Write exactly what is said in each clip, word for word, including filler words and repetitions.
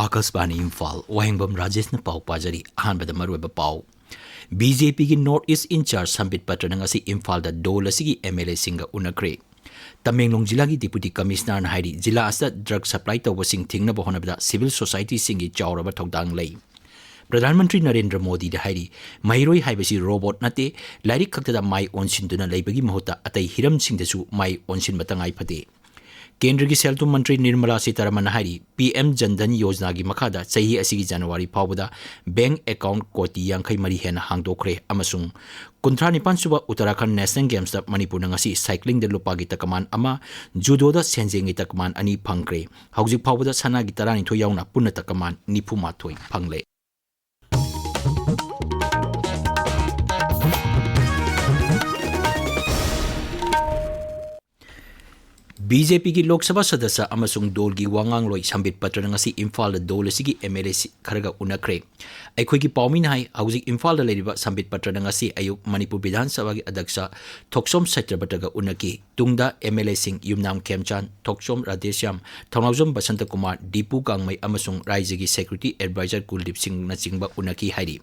ꯑꯀꯥꯁꯕꯥꯅꯤ ꯏꯝꯐꯥꯜ, ꯋꯥꯍꯦꯡꯕꯝ ꯔꯥꯖꯦꯁꯅ ꯄꯥꯎ ꯄꯥꯖꯔꯤ꯫ ꯑꯍꯥꯟꯕꯗ ꯃꯔꯨꯑꯣꯏꯕ ꯄꯥꯎ꯫ ꯕꯤ ꯖꯦ ꯄꯤꯒꯤ North East in-charge ꯁꯝꯕꯤꯠ ꯄꯇ꯭ꯔꯅ ꯉꯁꯤ ꯏꯝꯐꯥꯜꯗ ꯗꯣꯜ ꯑꯁꯤꯒꯤ ꯑꯦꯝ ꯑꯦꯜ ꯑꯦꯁꯤꯡꯒ ꯎꯅꯈ꯭ꯔꯦ꯫ ꯇꯃꯦꯡꯂꯣꯡ ꯖꯤꯂꯥꯒꯤ ꯗꯤꯄꯨꯇꯤ ꯀꯃꯤꯁꯅꯔꯅ ꯍꯥꯏꯔꯤ, ꯖꯤꯂꯥ ꯑꯁꯤꯗ ꯗ꯭ꯔꯒ ꯁꯄ꯭ꯂꯥꯏ ꯇꯧꯕꯁꯤꯡ ꯊꯤꯡꯅꯕ ꯍꯣꯠꯅꯕꯗ ꯁꯤꯚꯤꯜ ꯁꯣꯁꯥꯏꯇꯤꯁꯤꯡꯒꯤ ꯆꯥꯎꯔꯕ ꯊꯧꯗꯥꯡ ꯂꯩ꯫ ꯄ꯭ꯔꯙꯥꯟ ꯃꯟꯇ꯭ꯔꯤ ꯅꯔꯦꯟꯗ꯭ꯔ ꯃꯣꯗꯤꯗ ꯍꯥꯏꯔꯤ, ꯃꯍꯩꯔꯣꯏ ꯍꯥꯏꯕꯁꯤ ꯔꯣꯕꯣꯠ ꯅꯠꯇꯦ, ꯂꯥꯏꯔꯤꯛ ꯈꯛꯇꯗ ꯃꯥꯏ ꯑꯣꯟꯁꯤꯟꯗꯨꯅ ꯂꯩꯕꯒꯤ ꯃꯍꯨꯠꯇ ꯑꯇꯩ ꯍꯤꯔꯝꯁꯤꯡꯗꯁꯨ ꯃꯥꯏ ꯑꯣꯟꯁꯤꯟꯕ ꯇꯉꯥꯏ ꯐꯗꯦ꯫ ꯀꯦꯟꯗ꯭ꯔꯒꯤ ꯁꯦꯜ ꯊꯨꯝ ꯃꯟꯇ꯭ꯔꯤ ꯅꯤꯔꯃꯂꯥ ꯁꯤꯇꯥꯔꯥꯃꯟꯅ ꯍꯥꯏꯔꯤ, ꯄꯤ ꯑꯦꯝ ꯖꯟ ꯙꯟ ꯌꯣꯖꯅꯥꯒꯤ ꯃꯈꯥꯗ ꯆꯍꯤ ꯑꯁꯤꯒꯤ ꯖꯅꯋꯥꯔꯤ ꯐꯥꯎꯕꯗ ꯕꯦꯡꯛ ꯑꯦꯀꯥꯎꯟꯠ ꯀꯣꯇꯤ ꯌꯥꯡꯈꯩ ꯃꯔꯤ ꯍꯦꯟꯅ ꯍꯥꯡꯗꯣꯛꯈ꯭ꯔꯦ ꯑꯃꯁꯨꯡ ꯀꯨꯟꯊ꯭ꯔꯥ ꯅꯤꯄꯥꯟ ꯁꯨꯕ ꯎꯠꯇꯔꯥꯈꯟꯗ ꯅꯦꯁꯅꯦꯜ ꯒꯦꯝꯁꯇ ꯃꯅꯤꯄꯨꯔꯅ ꯉꯁꯤ ꯁꯥꯏꯀ꯭ꯂꯤꯡꯗ ꯂꯨꯄꯥꯒꯤ ꯇꯀꯃꯥꯟ ꯑꯃ, ꯖꯨꯗꯣꯗ ꯁꯦꯟꯖꯦꯡꯒꯤ ꯇꯀꯃꯥꯟ ꯑꯅꯤ ꯐꯪꯈ꯭ꯔꯦ꯫ ꯍꯧꯖꯤꯛ ꯐꯥꯎꯕꯗ ꯁꯅꯥꯒꯤ ꯇꯔꯥꯅꯤꯊꯣꯏ ꯌꯥꯎꯅ ꯄꯨꯟꯅ ꯇꯀꯃꯥꯟ ꯅꯤꯐꯨ ꯃꯥꯊꯣꯏ ꯐꯪꯂꯦ꯫ ꯕꯤ ꯖꯦ ꯄꯤꯒꯤ ꯂꯣꯛ ꯁꯚꯥ ꯁꯗꯁ꯭ꯌ ꯑꯃꯁꯨꯡ ꯗꯣꯜꯒꯤ ꯋꯥꯉꯥꯡꯂꯣꯏ ꯁꯝꯕꯤꯠ ꯄꯇ꯭ꯔꯅ ꯉꯁꯤ ꯏꯝꯐꯥꯜꯗ ꯗꯣꯜ ꯑꯁꯤꯒꯤ ꯑꯦꯝ ꯑꯦꯜ ꯑꯦ ꯈꯔꯒ ꯎꯅꯈ꯭ꯔꯦ꯫ ꯑꯩꯈꯣꯏꯒꯤ ꯄꯥꯎꯃꯤꯅ ꯍꯥꯏ, ꯍꯧꯖꯤꯛ ꯏꯝꯐꯥꯜꯗ ꯂꯩꯔꯤꯕ ꯁꯝꯕꯤꯠ ꯄꯇ꯭ꯔꯅ ꯉꯁꯤ ꯑꯌꯨꯛ ꯃꯅꯤꯄꯨꯔ ꯕꯤꯙꯥꯟ ꯁꯚꯥꯒꯤ ꯑꯗ꯭ꯌꯛꯁ ꯊꯣꯛꯆꯣꯝ ꯁꯇ꯭ꯌꯕ꯭ꯔꯇꯒ ꯎꯅꯈꯤ꯫ ꯇꯨꯡꯗ ꯑꯦꯝ ꯑꯦꯜ ꯑꯦꯁꯤꯡ ꯌꯨꯝꯅꯥꯝ ꯈꯦꯝꯆꯥꯟ, ꯊꯣꯛꯆꯣꯝ ꯔꯥꯙꯦꯁ꯭ꯌꯥꯝ, ꯊꯧꯅꯥꯎꯖꯝ ꯕꯁꯟꯇ ꯀꯨꯃꯥꯔ, ꯗꯤꯄꯨ ꯒꯥꯡꯃꯩ ꯑꯃꯁꯨꯡ ꯔꯥꯏꯖ꯭ꯌꯒꯤ ꯁꯦꯀ꯭ꯌꯨꯔꯤꯇꯤ ꯑꯦꯗꯚꯥꯏꯖꯔ ꯀꯨꯜꯗꯤꯞ ꯁꯤꯡꯅꯆꯤꯡꯕ ꯎꯅꯈꯤ ꯍꯥꯏꯔꯤ꯫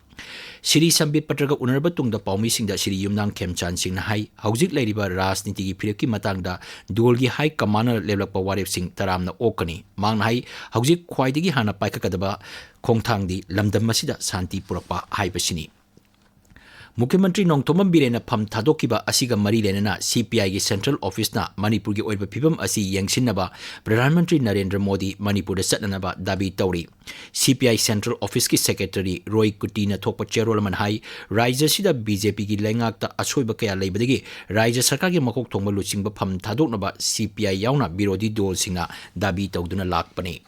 ꯁ꯭ꯔꯤ ꯁꯝꯕꯤꯠ ꯄꯇ꯭ꯔꯒ ꯎꯅꯔꯕ ꯇꯨꯡꯗ ꯄꯥꯎꯃꯤꯁꯤꯡꯗ ꯁ꯭ꯔꯤ ꯌꯨꯝꯅꯥꯝ ꯈꯦꯝꯆꯥꯟ ꯁꯤꯡꯅ ꯍꯥꯏ, ꯍꯧꯖꯤꯛ ꯂꯩꯔꯤꯕ ꯔꯥꯖꯅꯤꯇꯤꯒꯤ ꯐꯤꯔꯦꯞꯀꯤ ꯃꯇꯥꯡꯗ ꯗꯣꯜꯒꯤ ꯍꯥꯏ ꯀꯃꯥꯟꯗꯅ ꯂꯦꯞꯂꯛꯄ ꯋꯥꯔꯦꯞꯁꯤꯡ ꯇꯔꯥꯝꯅ ꯑꯣꯛꯀꯅꯤ꯫ ꯃꯍꯥꯛꯅ ꯍꯥꯏ, ꯍꯧꯖꯤꯛ ꯈ꯭ꯋꯥꯏꯗꯒꯤ ꯍꯥꯟꯅ ꯄꯥꯏꯈꯠꯀꯗꯕ ꯈꯣꯡꯊꯥꯡꯗꯤ ꯂꯝꯗꯝ ꯑꯁꯤꯗ ꯁꯥꯟꯇꯤ ꯄꯨꯔꯛꯄ ꯍꯥꯏꯕꯁꯤꯅꯤ꯫ ꯃꯨꯈ꯭ꯌ ꯃꯟꯇ꯭ꯔꯤ ꯅꯣꯡꯊꯣꯝꯕꯝ ꯕꯤꯔꯦꯟꯅ ꯐꯝ ꯊꯥꯗꯣꯛꯈꯤꯕ ꯑꯁꯤꯒ ꯃꯔꯤ ꯂꯩꯅꯅ ꯁꯤ ꯄꯤ ꯑꯥꯏꯒꯤ ꯁꯦꯟꯇ꯭ꯔꯦꯜ ꯑꯣꯐꯤꯁꯅ ꯃꯅꯤꯄꯨꯔꯒꯤ ꯑꯣꯏꯕ ꯐꯤꯕꯝ ꯑꯁꯤ ꯌꯦꯡꯁꯤꯟꯅꯕ ꯄ꯭ꯔꯙꯥꯟ ꯃꯟꯇ꯭ꯔꯤ ꯅꯔꯦꯟꯗ꯭ꯔ ꯃꯣꯗꯤ ꯃꯅꯤꯄꯨꯔꯗ ꯆꯠꯅꯅꯕ ꯗꯥꯕꯤ ꯇꯧꯔꯤ꯫ ꯁꯤ ꯄꯤ ꯑꯥꯏ ꯁꯦꯟꯇ꯭ꯔꯦꯜ ꯑꯣꯐꯤꯁꯀꯤ ꯁꯦꯀ꯭ꯔꯦꯇꯔꯤ ꯔꯣꯏ ꯀꯨꯇꯤꯅ ꯊꯣꯛꯄ ꯆꯦꯔꯣꯜ ꯑꯃꯅ ꯍꯥꯏ, ꯔꯥꯖ꯭ꯌ ꯑꯁꯤꯗ ꯕꯤ ꯖꯦ ꯄꯤꯒꯤ ꯂꯩꯉꯥꯛꯇ ꯑꯁꯣꯏꯕ ꯀꯌꯥ ꯂꯩꯕꯗꯒꯤ ꯔꯥꯖ꯭ꯌ ꯁꯔꯀꯥꯔꯒꯤ ꯃꯀꯣꯛ ꯊꯣꯡꯕ ꯂꯨꯆꯤꯡꯕ ꯐꯝ ꯊꯥꯗꯣꯛꯅꯕ ꯁꯤ ꯄꯤ ꯑꯥꯏ ꯌꯥꯎꯅ ꯕꯤꯔꯣꯙꯤ ꯗꯣꯜꯁꯤꯡꯅ ꯗꯥꯕꯤ ꯇꯧꯗꯨꯅ ꯂꯥꯛꯄꯅꯤ꯫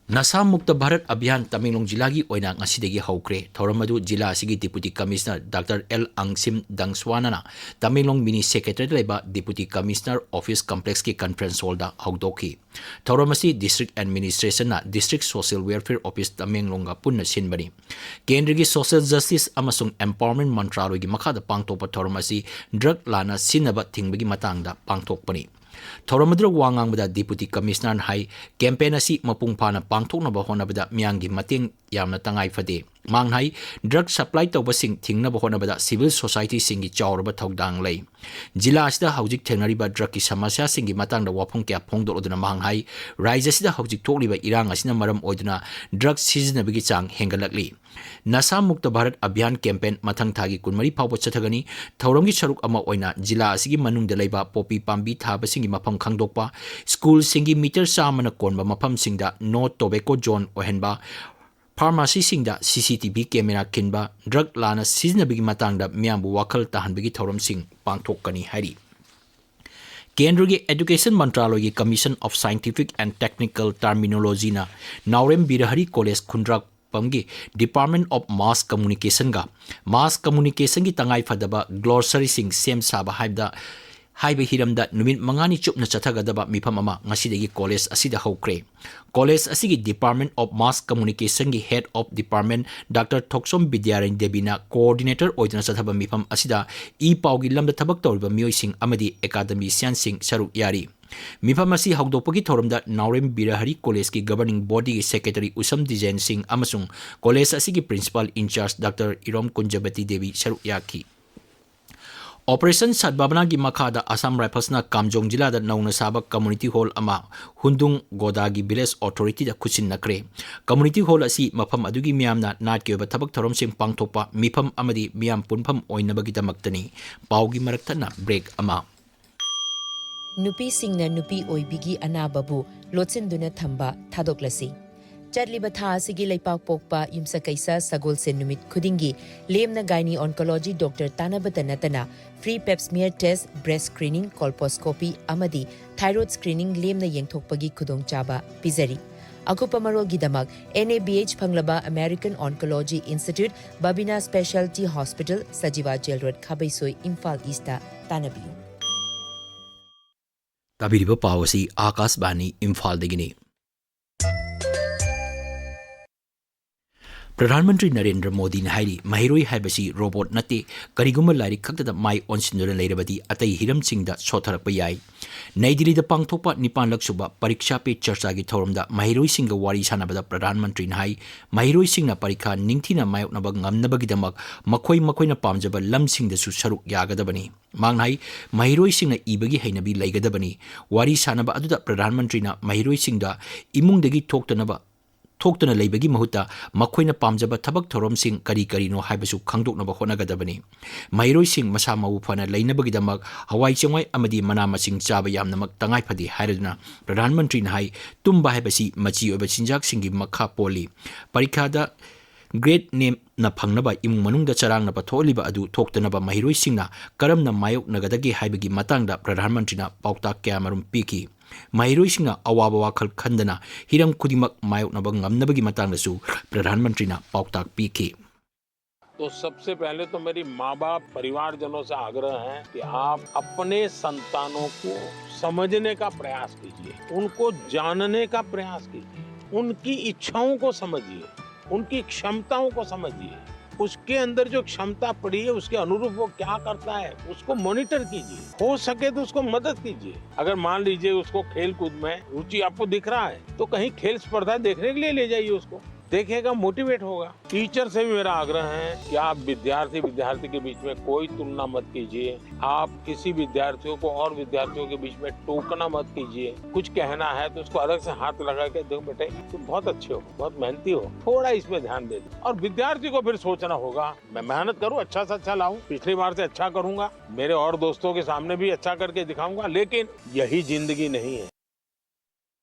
ꯅꯁꯥ ꯃꯨꯛꯇ ꯚꯥꯔꯠ ꯑꯚꯤꯌꯥꯟ ꯇꯃꯦꯡꯂꯣꯡ ꯖꯤꯂꯥꯒꯤ ꯑꯣꯏꯅ ꯉꯁꯤꯗꯒꯤ ꯍꯧꯈ꯭ꯔꯦ꯫ ꯊꯧꯔꯝ ꯑꯗꯨ ꯖꯤꯂꯥ ꯑꯁꯤꯒꯤ deputy commissioner doctor L Angshim ꯗꯪꯁ꯭ꯋꯥꯅꯅ ꯇꯃꯦꯡꯂꯣꯡ ꯃꯤꯅꯤ ꯁꯦꯀ꯭ꯔꯦꯇꯔꯤꯌꯦꯠꯇ ꯂꯩꯕ ꯗꯤꯄꯨꯇꯤ ꯀꯃꯤꯁꯅꯔ ꯑꯣꯐꯤꯁ ꯀꯝꯄ꯭ꯂꯦꯛꯁꯀꯤ ꯀꯟꯐ꯭ꯔꯦꯟꯁ ꯍꯣꯜꯗ ꯍꯧꯗꯣꯛꯈꯤ꯫ ꯊꯧꯔꯝ ꯑꯁꯤ ꯗꯤꯁꯇ꯭ꯔꯤꯛ ꯑꯦꯗꯃꯤꯅꯤꯁꯇ꯭ꯔꯦꯁꯟꯅ ꯗꯤꯁꯇ꯭ꯔꯤꯛ ꯁꯣꯁꯤꯌꯦꯜ ꯋꯦꯜꯐꯤꯌꯔ ꯑꯣꯐꯤꯁ ꯇꯃꯦꯡꯂꯣꯡꯒ ꯄꯨꯟꯅ ꯁꯤꯟꯕꯅꯤ꯫ ꯀꯦꯟꯗ꯭ꯔꯒꯤ ꯁꯣꯁꯤꯌꯦꯜ ꯖꯁꯇꯤꯁ ꯑꯃꯁꯨꯡ ꯑꯦꯝꯄꯥꯋꯔꯃꯦꯟꯠ ꯃꯟꯇ꯭ꯔꯥꯂꯣꯏꯒꯤ ꯃꯈꯥꯗ ꯄꯥꯡꯊꯣꯛꯄ ꯊꯧꯔꯝ ꯑꯁꯤ ꯗ꯭ꯔꯒ ꯂꯥꯟꯅ ꯁꯤꯖꯤꯟꯅꯕ ꯊꯤꯡꯕꯒꯤ ꯃꯇꯥꯡꯗ ꯄꯥꯡꯊꯣꯛꯄꯅꯤ꯫ ꯊꯧꯔꯝ ꯑꯗꯨꯗ ꯋꯥ ꯉꯥꯡꯕꯗ Deputy Commissionerꯅ ꯍꯥꯏ, campaign ꯑꯁꯤ ꯃꯄꯨꯡ ꯐꯥꯅ ꯄꯥꯡꯊꯣꯛꯅꯕ ꯍꯣꯠꯅꯕꯗ ꯃꯤꯌꯥꯝꯒꯤ ꯃꯇꯦꯡ ꯌꯥꯝꯅ ꯇꯉꯥꯏ ꯐꯗꯦ꯫ ꯃꯍꯥꯛꯅ ꯍꯥꯏ, drug supply ꯇꯧꯕꯁꯤꯡ ꯊꯤꯡꯅꯕ ꯍꯣꯠꯅꯕꯗ civil societyꯁꯤꯡꯒꯤ ꯆꯥꯎꯔꯕ ꯊꯧꯗꯥꯡ ꯂꯩ꯫ ꯖꯤꯂꯥ ꯑꯁꯤꯗ ꯍꯧꯖꯤꯛ ꯊꯦꯡꯅꯔꯤꯕ drugꯀꯤ ꯁꯃꯁ꯭ꯌꯥꯁꯤꯡꯒꯤ ꯃꯇꯥꯡꯗ ꯋꯥꯐꯝ ꯀꯌꯥ ꯐꯣꯡꯗꯣꯛꯂꯗꯨꯅ ꯃꯍꯥꯛꯅ ꯍꯥꯏ, ꯔꯥꯖ꯭ꯌ ꯑꯁꯤꯗ ꯍꯧꯖꯤꯛ ꯊꯣꯛꯂꯤꯕ ꯏꯔꯥꯡ ꯑꯁꯤꯅ ꯃꯔꯝ ꯑꯣꯏꯗꯨꯅ drug ꯁꯤꯖꯤꯟꯅꯕꯒꯤ ꯆꯥꯡ ꯍꯦꯟꯒꯠꯂꯛꯂꯤ꯫ ꯅꯁꯥ ꯃꯨꯛꯇ ꯚꯥꯔꯠ ꯑꯚꯤꯌꯥꯟ campaign ꯃꯊꯪ ꯊꯥꯒꯤ ꯀꯨꯟꯃꯔꯤ ꯐꯥꯎꯕ ꯆꯠꯊꯒꯅꯤ꯫ ꯊꯧꯔꯝꯒꯤ ꯁꯔꯨꯛ ꯑꯃ ꯑꯣꯏꯅ ꯖꯤꯂꯥ ꯑꯁꯤꯒꯤ ꯃꯅꯨꯡꯗ ꯂꯩꯕ ꯄꯣꯄꯤ ꯄꯥꯝꯕꯤ ꯊꯥꯕꯁꯤꯡꯒꯤ ꯃꯐꯝ ꯈꯪꯗꯣꯛꯄ, ꯁ꯭ꯀꯨꯜꯁꯤꯡꯒꯤ ꯃꯤꯇꯔ ꯆꯥꯝꯃꯅ ꯀꯣꯟꯕ ꯃꯐꯝꯁꯤꯡꯗ no tobacco zone ꯑꯣꯏꯍꯟꯕ, ꯐꯥꯔꯃꯥꯁꯤꯁꯤꯡꯗ CCTV camera ꯈꯤꯟꯕ, drug ꯂꯥꯟꯅ ꯁꯤꯖꯤꯟꯅꯕꯒꯤ ꯃꯇꯥꯡꯗ ꯃꯤꯌꯥꯝꯕꯨ ꯋꯥꯈꯜ ꯇꯥꯍꯟꯕꯒꯤ ꯊꯧꯔꯝꯁꯤꯡ ꯄꯥꯡꯊꯣꯛꯀꯅꯤ ꯍꯥꯏꯔꯤ꯫ ꯀꯦꯟꯗ꯭ꯔꯒꯤ Education ꯃꯟꯇ꯭ꯔꯥꯂꯣꯏꯒꯤ Commission of Scientific and Technical Terminologyꯅ ꯅꯥꯎꯔꯦꯝ ꯕꯤꯔꯍꯔꯤ ꯀꯣꯂꯦꯖ ꯈꯨꯟꯗ꯭ꯔꯥꯛꯄꯝꯒꯤ Department of Mass Communicationꯒ mass communicationꯒꯤ ꯇꯉꯥꯏꯐꯗꯕ glossaryꯁꯤꯡ ꯁꯦꯝ ꯁꯥꯕ ꯍꯥꯏꯕꯗ ꯍꯥꯏꯕ ꯍꯤꯔꯝꯗ ꯅꯨꯃꯤꯠ ꯃꯉꯥꯅꯤ ꯆꯨꯞꯅ ꯆꯠꯊꯒꯗꯕ ꯃꯤꯐꯝ ꯑꯃ ꯉꯁꯤꯗꯒꯤ ꯀꯣꯂꯦꯖ ꯑꯁꯤꯗ ꯍꯧꯈ꯭ꯔꯦ꯫ ꯀꯣꯂꯦꯖ ꯑꯁꯤꯒꯤ Department of Mass Communicationꯒꯤ Head of Department Doctor Thokchom Bidyarani ꯗꯦꯕꯤꯅ coordinator ꯑꯣꯏꯗꯨꯅ ꯆꯠꯊꯕ ꯃꯤꯐꯝ ꯑꯁꯤꯗ ꯏ ꯄꯥꯎꯒꯤ ꯂꯝꯗ ꯊꯕꯛ ꯇꯧꯔꯤꯕ ꯃꯤꯑꯣꯏꯁꯤꯡ ꯑꯃꯗꯤ academicianꯁꯤꯡ ꯁꯔꯨꯛ ꯌꯥꯔꯤ꯫ ꯃꯤꯐꯝ ꯑꯁꯤ ꯍꯧꯗꯣꯛꯄꯒꯤ ꯊꯧꯔꯝꯗ ꯅꯥꯎꯔꯦꯝ ꯕꯤꯔꯍꯔꯤ ꯀꯣꯂꯦꯖꯀꯤ governing bodyꯒꯤ secretary ꯎꯁꯝ ꯗꯤꯖꯦꯟ ꯁꯤꯡ ꯑꯃꯁꯨꯡ ꯀꯣꯂꯦꯖ ꯑꯁꯤꯒꯤ principal in charge Doctor ꯏꯔꯣꯝ ꯀꯨꯟꯖꯕꯇꯤ ꯗꯦꯕꯤ ꯁꯔꯨꯛ ꯌꯥꯈꯤ꯫ Operation ꯁꯗꯚꯥꯕꯅꯥꯒꯤ ꯃꯈꯥꯗ Assam Riflesꯅ ꯀꯥꯝꯖꯣꯡ ꯖꯤꯂꯥꯗ ꯅꯧꯅ ꯁꯥꯕ community hall ꯑꯃ ꯍꯨꯟꯗꯨꯡ ꯒꯣꯗꯥꯒꯤ village authorityꯗ ꯈꯨꯠꯁꯤꯟꯅꯈ꯭ꯔꯦ꯫ Community hall ꯑꯁꯤ ꯃꯐꯝ ꯑꯗꯨꯒꯤ ꯃꯤꯌꯥꯝꯅ ꯅꯥꯠꯀꯤ ꯑꯣꯏꯕ ꯊꯕꯛ ꯊꯧꯔꯝꯁꯤꯡ ꯄꯥꯡꯊꯣꯛꯄ ꯃꯤꯐꯝ ꯑꯃꯗꯤ ꯃꯤꯌꯥꯝ ꯄꯨꯟꯐꯝ ꯑꯣꯏꯅꯕꯒꯤꯗꯃꯛꯇꯅꯤ꯫ ꯄꯥꯎꯒꯤ ꯃꯔꯛ ꯊꯠꯅ break ꯑꯃ꯫ ꯅꯨꯄꯤꯁꯤꯡꯅ ꯅꯨꯄꯤ ꯑꯣꯏꯕꯤꯒꯤ ꯑꯅꯥꯕꯕꯨ ꯂꯣꯠꯁꯤꯟꯗꯨꯅ ꯊꯝꯕ ꯊꯥꯗꯣꯛꯂꯁꯤ꯫ ꯆꯠꯂꯤꯕ ꯊꯥ ꯑꯁꯤꯒꯤ ꯂꯩꯄꯥꯛ ꯄꯣꯛꯄ ꯌꯨꯝꯁꯀꯩꯁ ꯁꯒꯣꯜꯁꯦꯟ ꯅꯨꯃꯤꯠ ꯈꯨꯗꯤꯡꯒꯤ ꯂꯦꯝꯅ gynae oncology doctor ꯇꯥꯟꯅꯕꯇ ꯅꯠꯇꯅ free pap smear test, breast screening, colposcopy ꯑꯃꯗꯤ thyroid screening ꯂꯦꯝꯅ ꯌꯦꯡꯊꯣꯛꯄꯒꯤ ꯈꯨꯗꯣꯡꯆꯥꯕ ꯄꯤꯖꯔꯤ꯫ ꯑꯀꯨꯞꯄ ꯃꯔꯣꯜꯒꯤꯗꯃꯛ NABH ꯐꯪꯂꯕ American Oncology Institute, Babina Specialty Hospital, Sajiwa jail road, Khabeisoi, Imphal east ꯇꯥꯟꯅꯕꯤꯌꯨ꯫ ꯇꯥꯕꯤꯔꯤꯕ ꯄꯥꯎ ꯑꯁꯤ ꯑꯥꯀꯥꯁꯕꯥꯅꯤ ꯏꯝꯐꯥꯜꯗꯒꯤꯅꯤ꯫ ꯄ꯭ꯔꯙꯥꯟ ꯃꯟꯇ꯭ꯔꯤ ꯅꯔꯦꯟꯗ꯭ꯔ ꯃꯣꯗꯤꯅ ꯍꯥꯏꯔꯤ, ꯃꯍꯩꯔꯣꯏ ꯍꯥꯏꯕꯁꯤ ꯔꯣꯕꯣꯠ ꯅꯠꯇꯦ, ꯀꯔꯤꯒꯨꯝꯕ ꯂꯥꯏꯔꯤꯛ ꯈꯛꯇꯗ ꯃꯥꯏ ꯑꯣꯟꯁꯤꯟꯗꯨꯅ ꯂꯩꯔꯕꯗꯤ ꯑꯇꯩ ꯍꯤꯔꯝꯁꯤꯡꯗ ꯁꯣꯠꯊꯔꯛꯄ ꯌꯥꯏ꯫ ꯅꯩ ꯗꯤꯜꯂꯤꯗ ꯄꯥꯡꯊꯣꯛꯄ ꯅꯤꯄꯥꯟꯂꯛ ꯁꯨꯕ ꯄꯔꯤꯛꯁꯥ ꯄꯦ ꯆꯔꯆꯥꯒꯤ ꯊꯧꯔꯝꯗ ꯃꯍꯩꯔꯣꯏꯁꯤꯡꯒ ꯋꯥꯔꯤ ꯁꯥꯟꯅꯕꯗ ꯄ꯭ꯔꯙꯥꯟ ꯃꯟꯇ꯭ꯔꯤꯅ ꯍꯥꯏ, ꯃꯍꯩꯔꯣꯏꯁꯤꯡꯅ ꯄꯔꯤꯈꯥ ꯅꯤꯡꯊꯤꯅ ꯃꯥꯌꯣꯛꯅꯕ ꯉꯝꯅꯕꯒꯤꯗꯃꯛ ꯃꯈꯣꯏ ꯃꯈꯣꯏꯅ ꯄꯥꯝꯖꯕ ꯂꯝꯁꯤꯡꯗꯁꯨ ꯁꯔꯨꯛ ꯌꯥꯒꯗꯕꯅꯤ꯫ ꯃꯍꯥꯛꯅ ꯍꯥꯏ, ꯃꯍꯩꯔꯣꯏꯁꯤꯡꯅ ꯏꯕꯒꯤ ꯍꯩꯅꯕꯤ ꯂꯩꯒꯗꯕꯅꯤ꯫ ꯋꯥꯔꯤ ꯁꯥꯟꯅꯕ ꯑꯗꯨꯗ ꯄ꯭ꯔꯙꯥꯟ ꯃꯟꯇ꯭ꯔꯤꯅ ꯃꯍꯩꯔꯣꯏꯁꯤꯡꯗ ꯏꯃꯨꯡꯗꯒꯤ ꯊꯣꯛꯇꯅꯕ ꯊꯣꯛꯇꯅ ꯂꯩꯕꯒꯤ ꯃꯍꯨꯠꯇ ꯃꯈꯣꯏꯅ ꯄꯥꯝꯖꯕ ꯊꯕꯛ ꯊꯧꯔꯝꯁꯤꯡ ꯀꯔꯤ ꯀꯔꯤꯅꯣ ꯍꯥꯏꯕꯁꯨ ꯈꯪꯗꯣꯛꯅꯕ ꯍꯣꯠꯅꯒꯗꯕꯅꯤ꯫ ꯃꯍꯩꯔꯣꯏꯁꯤꯡ ꯃꯁꯥ ꯃꯎ ꯐꯅ ꯂꯩꯅꯕꯒꯤꯗꯃꯛ ꯍꯋꯥꯏ ꯆꯦꯡꯋꯥꯏ ꯑꯃꯗꯤ ꯃꯅꯥ ꯃꯁꯤꯡ ꯆꯥꯕ ꯌꯥꯝꯅꯃꯛ ꯇꯉꯥꯏ ꯐꯗꯦ ꯍꯥꯏꯔꯗꯨꯅ ꯄ꯭ꯔꯙꯥꯟ ꯃꯟꯇ꯭ꯔꯤꯅ ꯍꯥꯏ, ꯇꯨꯝꯕ ꯍꯥꯏꯕꯁꯤ ꯃꯆꯤ ꯑꯣꯏꯕ ꯆꯤꯟꯖꯥꯛꯁꯤꯡꯒꯤ ꯃꯈꯥ ꯄꯣꯜꯂꯤ꯫ ꯄꯔꯤꯈꯥꯗ ꯒ꯭ꯔꯦꯗ ꯅꯦꯝꯅ ꯐꯪꯅꯕ ꯏꯃꯨꯡ ꯃꯅꯨꯡꯗ ꯆꯔꯥꯡꯅꯕ ꯊꯣꯛꯍꯜꯂꯤꯕ ꯑꯗꯨ ꯊꯣꯛꯇꯅꯕ ꯃꯍꯩꯔꯣꯏꯁꯤꯡꯅ ꯀꯔꯝꯅ ꯃꯥꯌꯣꯛꯅꯒꯗꯒꯦ ꯍꯥꯏꯕꯒꯤ ꯃꯇꯥꯡꯗ ꯄ꯭ꯔꯙꯥꯟ ꯃꯟꯇ꯭ꯔꯤꯅ ꯄꯥꯎꯇꯥꯛ ꯀꯌꯥꯃꯔꯨꯝ ꯄꯤꯈꯤ꯫ ꯃꯍꯩꯔꯣꯏꯁꯤꯡꯅ ꯑꯋꯥꯕ ꯋꯥꯈꯜ ꯈꯟꯗꯅ ꯍꯤꯔꯝ ꯈꯨꯗꯤꯡꯃꯛ ꯃꯥꯌꯣꯛꯅꯕ ꯉꯝꯅꯕꯒꯤ ꯃꯇꯥꯡꯗꯁꯨ ꯄ꯭ꯔꯙꯥꯟ ꯃꯟꯇ꯭ꯔꯤꯅ ꯄꯥꯎꯇꯥꯛ ꯄꯤꯈꯤ꯫ तो सबसे पहले तो मेरी माँ बाप परिवारजनों से आग्रह है कि आप अपने संतानों को समझने का प्रयास कीजिए, उनको जानने का प्रयास कीजिए, उनकी इच्छाओं को समझिए, उनकी क्षमताओं को समझिए, उसके अंदर जो क्षमता पड़ी है उसके अनुरूप वो क्या करता है उसको मॉनिटर कीजिए, हो सके तो उसको मदद कीजिए। अगर मान लीजिए उसको खेल कूद में रुचि आपको दिख रहा है तो कहीं खेल स्पर्धा देखने के लिए ले जाइए उसको, देखेगा, मोटिवेट होगा। टीचर से भी मेरा आग्रह है कि आप विद्यार्थी विद्यार्थी के बीच में कोई तुलना मत कीजिए, आप किसी विद्यार्थियों को और विद्यार्थियों के बीच में टोकना मत कीजिए। कुछ कहना है तो उसको अलग से हाथ लगा के, देखो बेटे, तुम बहुत अच्छे हो, बहुत मेहनती हो, थोड़ा इसमें ध्यान दे दो। और विद्यार्थी को फिर सोचना होगा, मैं मेहनत करूं, अच्छा से अच्छा लाऊं, पिछली बार से अच्छा करूंगा, मेरे और दोस्तों के सामने भी अच्छा करके दिखाऊंगा, लेकिन यही जिंदगी नहीं है।